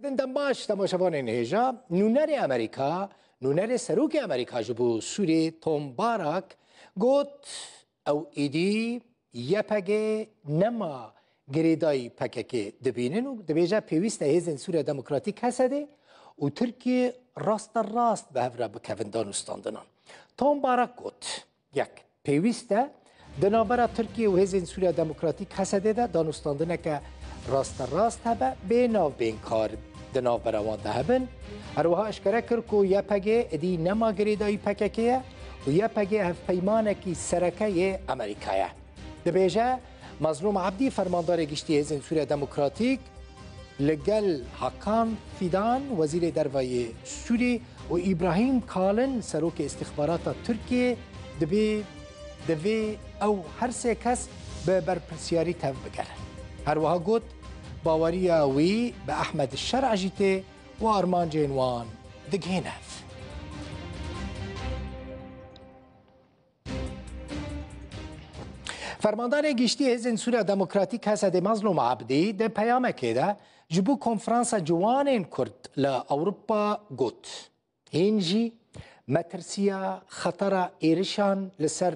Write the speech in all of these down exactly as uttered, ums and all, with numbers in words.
Dindem baş, temaşevanên hêja. Nûnerê Amerîka, nûnerê serokê Amerîka ji bo Sûriyê Tom Barak got, ew êdî Y P G nema girêdayî P K K dibînin û dibêje pêwîst e hêzên Sûriya Demokratîk, H S D, û Tirkiyê rasterast bi hev re bikevin danûstandinan. Tom Barak got, yek, pêwîst e di navbera Tirkiye û Hêzên Sûriya Demokratîk, H S D, de danûstandineke rasterast hebe, bê navbênkar di navbera wan de hebin. Her wiha eşkere kir ku Y P G êdî nema girêdayî P K K ye û Y P G hevpeymanekî sereke yê Amerîka ye. Dibêje, Mazlûm Ebdî, fermandarê giştî Hêzên Sûriya Demokratîk, li gel Hakan Fidan, wezîrê derve yê Sûrî, û Îbrahîm Kalin, serokê îstîxbarata Tirkiyê, dibê, divê ew her sê kes bi berpirsiyarî tev bigerin. Her wiha got, baweriya wî bi Ehmed Şer'a jî tê û armancên wan digihîne hev. Fermandarê Giştî Hêzên Sûriya Demokratîk, H S D, Mazlûm Ebdî, di peyamekê de ji bo Konferansa Ciwanên Kurd li Ewropa got, hîn jî metirsiya xetera êrişan li ser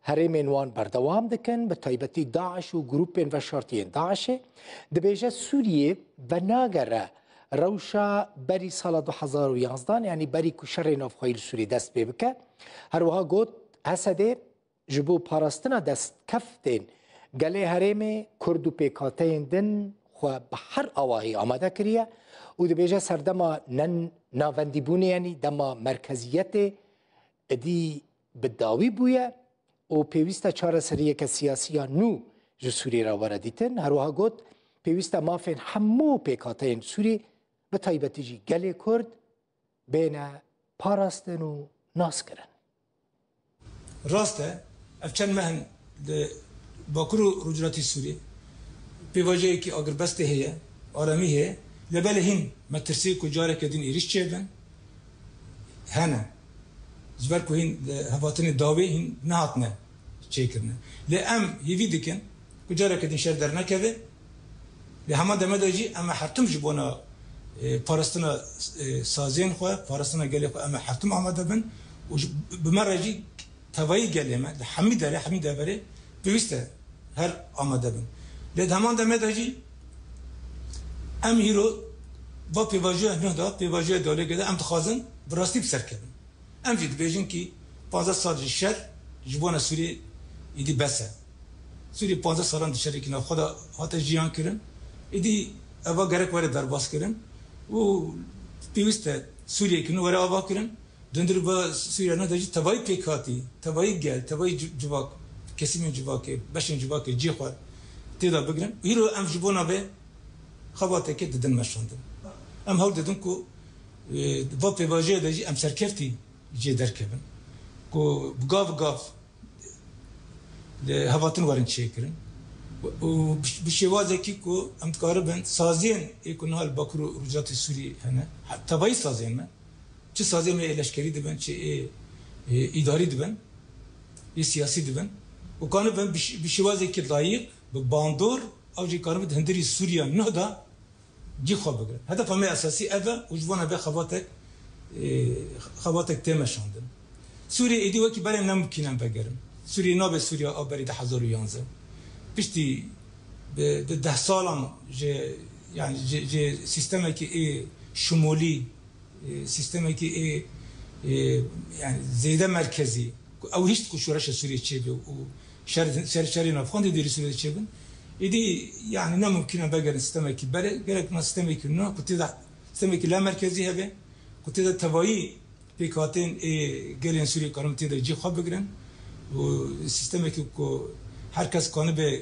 herêmên wan berdewam dikin, bi taybetî DAIŞ û grûpên veşartiyên DAIŞê. Dibêje Sûriyê venagere rewşa berî sala du hezar û yanzdan, yanî berî ku şerê navxweyî li Sûriyê dest pê bike. Her wiha got, H S D ji bo parastina destkeftên gelê herêmê, Kurd û pêkhateyên din xwe bi her awahî amade kiriye û dibêje serdema nen-, navendîbûnê, yanî dema merkeziyetê êdî bi dawî bûye û pêwîst e çareseriyeke siyasî ya nû ji Sûriyê re were dîtin. Her wiha got, pêwîst e mafên hemû pêkhateyên Sûrî, bi taybetî jî gelê Kurd, bêne parastin û naskirin. Rast e, ev çend meh in li Bakur û Rojhilatê Sûriyê pêvajoyekî agirbestê heye, aramî heye, lê belê hîn metirsî ku careke din êrîş çêbin hene. Ji ber ku hîn li hevatinê dawî hîn nehatine çêkirine. Lê em hêvî dikin ku careke din şer dernekeve. Lê hema deme de jî em ê her tim ji bona, e, parastina, e, saziyên xwe, parastina gelê xwe em ê her tim amade bin û ji, bi me re jî tevayî gelê me, li hemî derê, hemî deverê pêwîst e her amade bin. Lê di heman demê de jî em hîro va pêvajoya nuh de, pêvajoya diyalogê de em dixwazin bi rastî bi ser kevin. Em jî dibêjin kî panzdeh sal ji şer ji bona Sûriyê êdî bes e. Sûriyê panzdeh salan di şerekî navxwe de hate jiyan kirin. Êdî eva gerek were derbas kirin û pêwîst e Sûriyekî nû were ava kirin. Dundir va Sûriya nû de jî tevayî pêkhatî, tevayî gel, tevayî ci-, civak, kesîmên civakê, beşên civakê cihê xwe tê de bigirin. Hîro em ji bona vê xebateke didin meşandin. Em hewl didin ku, e, va pêvajoya de jî em serkeftî jê derkevin. Ku bi gav bi gav li hevatin werin çêkirin. Û bi, bi şêwazekî ku em dikaribin saziyên ê ku niha li Bakur û Rojhilatê Sûrî hene, he-, tevayî saziyên me, çi saziyên me ê leşkerî dibin, çi ê, ê îdarî dibin, ê siyasî dibin. Û kanibin bi ş-, bi şêwazekî layîq, bi bandor, ew jî kanibin di hundirî Sûriya nuh de cî xwe bigirin. Hedefa me esasî ev e û ji bona vê xebatek, e, xebatek tê meşandin. Sûriyê êdî wekî berê ne mimkîn e vegerin. Sûriyê nabe Sûriya a berî du hezar û yanzdeh. Piştî bi, bi deh salan ji, yani ji, ji sîstemekî ê şimolî, e, sîstemekî ê, e, yani zêde merkezî, ku ew hişt ku şoreşa Sûriyê çêbe û şer, şer, şerê navxwendê dêrî Sûriyê çêbin. Êdî, yani ne mimkîn e vegerin sîstemekî berê, gerek me sîstemekî nû ku tê de, sîstemekî la merkezî hebe, ku tê de tevayî pêkhatên ê gelên Sûriyê karin tê de cî xwe bigirin û sîstemekî ku her kes kanibe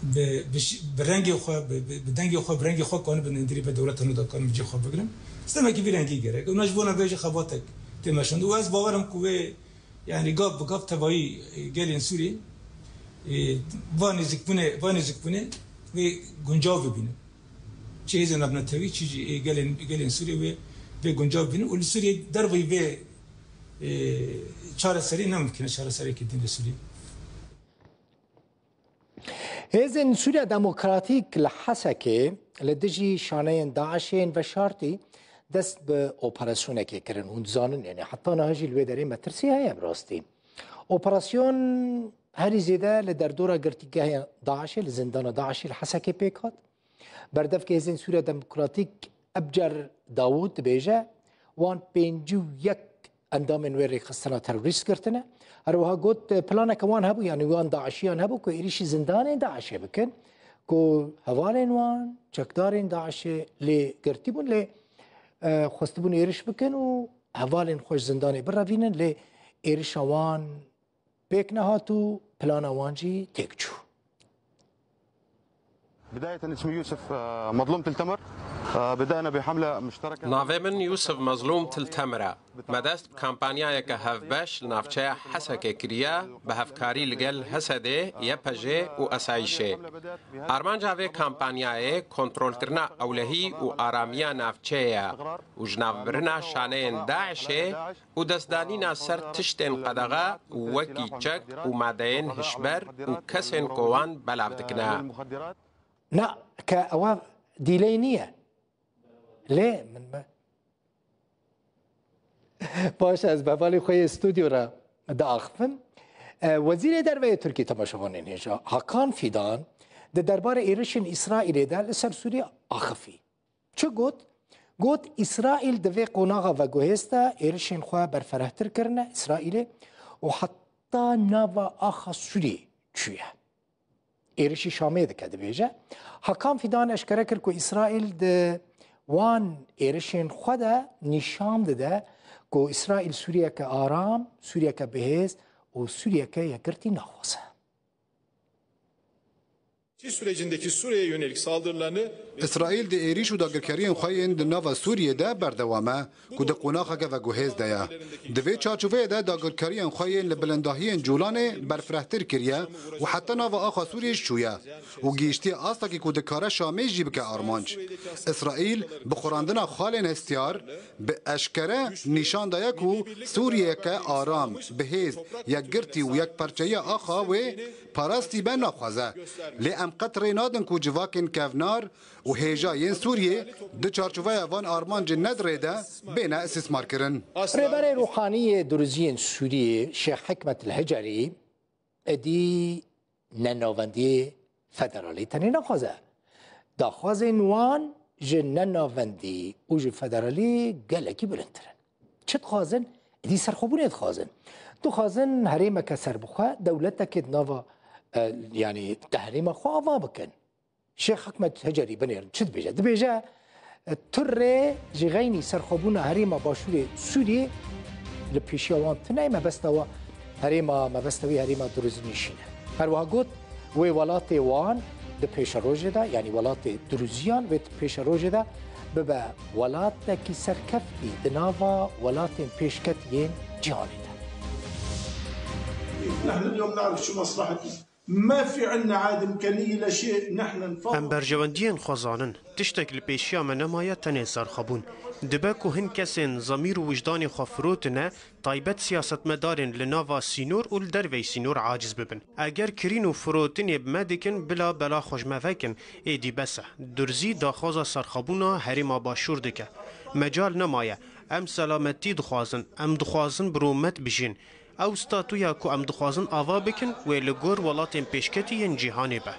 bi, bi ş-, bi rengê xwe, bi, bi, bi dengê xwe, bi rengê xwe kanibe nêndîrî be dewleta nû de karin cî xwe bigirin. Sîstemekî vî rengî gerek. Û ji bona vê jî xebatek tê meşandin. Û ez bawer im ku wê, yani gav bi gav tevayî, e, gelên Sûrî, e, va nêzîkbûnê, va nêzîkbûnê wê guncav bibînin. Çi hêzên navnetewî, çi jî ê gelên, gelên Sûriyê wê, wê guncav bînin û li Sûriyê derveyî vê, e, çareserî ne mimkîn e çareserekî din li Sûriyê. Hêzên Sûriya Demokratîk li Hesekê li dijî şaneyên DAIŞ'ê yên veşartî dest bi operasyonekê kirin. Hûn dizanin, yani heta niha jî li wê derê metirsî heye bi rastî. Operasyon herî zêde li derdora girtîgeha DAIŞ'ê, li zindana DAIŞ'ê li Hesekê pêk hat. Berdevkê Hêzên Sûriya Demokratîk Ebcer Dawûd dibêje, wan pêncî û yek endamên wê rêxistina terorîst girtine. Her wiha got, planeke wan hebû, yanî wan DAIŞiyan hebû ku êrîşî zindanên DAIŞê bikin, ku hevalên wan çekdarên DAIŞê lê girtî bûn, lê, e, xwestibûn êriş bikin û hevalên xwe ji zindanê birevînin, lê êrişa wan pêk nehat û plana wan jî têk çû. بداية اسمي يوسف، آه، مظلوم تل تمر. آه، بدأنا بحملة مشتركة. Navê min Yusuf Mezlûm Til Temir e. Me dest bi kampanyayeke hevbeş li navçeya Hesekê kiriye, bi hevkarî li gel H S D'ê, Y P J'ê û Esayîşê. Armanca vê kampanyayê kontrolkirina ewlehî û aramiya navçeyê ye û ji nav birina şaneyên DAIŞê û destdanîna ser tiştên qedexe wekî çek û madeyên hişber û kesên ku wan belav dikine. Na, ke ewa delay niye. Lê min me. Baş, ez bi hevalê xwe yê stûdyo re diaxivim. E, Wezîrê Derve yê Tirkî, temaşevanên hêja, Hakan Fidan, di derbarê êrişên Îsraîlê de li ser Sûriyê axifî. Çi got? Got, Îsraîl di vê qonaxa veguhêz de êrişên xwe berfirehtir kirine Îsraîlê û heta nava axa Sûriyê çûye. Êrişî Şamê dike, dibêje. Hakan Fidan eşkere kir ku Îsraîl di wan êrişên xwe de nîşan dide ku Îsraîl Sûriyeke aram, Sûriyeke bihêz û Sûriyeke yekgirtî naxwaze. Sürecindeki Suriye'ye yönelik saldırılarını İsraîl di êrîş û dagirkeriyên xwe yên di nava Sûriyê de berdewam e, ku di qonaxeke veguhêz de ye. Di vê çarçoveyê de dagirkeriyên xwe yên li bilindahiyên Cûlanê berfirehtir kiriye û heta nava axa Sûriyê jî çûye û gihîştiye astekî ku dikare Şamê jî bike armanc. Îsraîl bi xurandina xalên hestiyar bi eşkere nîşan daye ku Sûriyeyeke aram, bihêz, yekgirtî û yekperçeyiya axa wê parastî be naxwaze. Lê em qet rê nadin ku civakên kevnar û hêja yên Sûriyê di çarçoveya van armancên nedirê de bêne îstîsmarkirin. Rêberê Ruhanî yê Duruziyên Sûriyê Şêx Hikmet El Hecerî êdî nenavendiyê federalî tenê naxwaze. Daxwazên wan ji nenavendî û ji federalî gelekî bilindtir in. Çi dixwazin? Êdî serxwebûnê dixwazin. Dixwazin herêmeke serbixwe, dewletekê di nava, e, yanî di herêma xwe ava bikin. Şêx Hikmet Hecerî binêrin çi dibêje? Dibêje, e, tu rê ji xeynî serxwebûna herêma başûrê Sûriyê li pêşiya wan tune ye, mebesta wa herêma, mebesta wî herêma Duruzî nîşîne. Her wiha got, wê welatê wan di pêşerojê de, yanî welatê Duruziyan wê di pêşerojê de bibe welatekî serkeftî di nava welatên pêşketî yên cîhanê de. نحن اليوم نعرف شو مصلحتنا. ما في عنا عاد إمكانية لشيء نحن نفضل. Em berjewendiyên xwe zanin. Tiştek li pêşiya me nemaye tenê serxwebûn. Dibe ku hin kesên zemîr û wijdanê xwe firotine, taybet siyasetmedarên li nava sînor û li derveyî sînor aciz bibin. Eger kirîn û firotinê bi me dikin, bila bela xwe ji me vekin, êdî bes e. Durzî daxwaza serxwebûna herêma başûr dike. Mecal nemaye. Em selametî dixwazin, em dixwazin bi rûmet bijîn. Ew statuya ku em dixwazin ava bikin, wê li gor welatên pêşketî yên cîhanê be.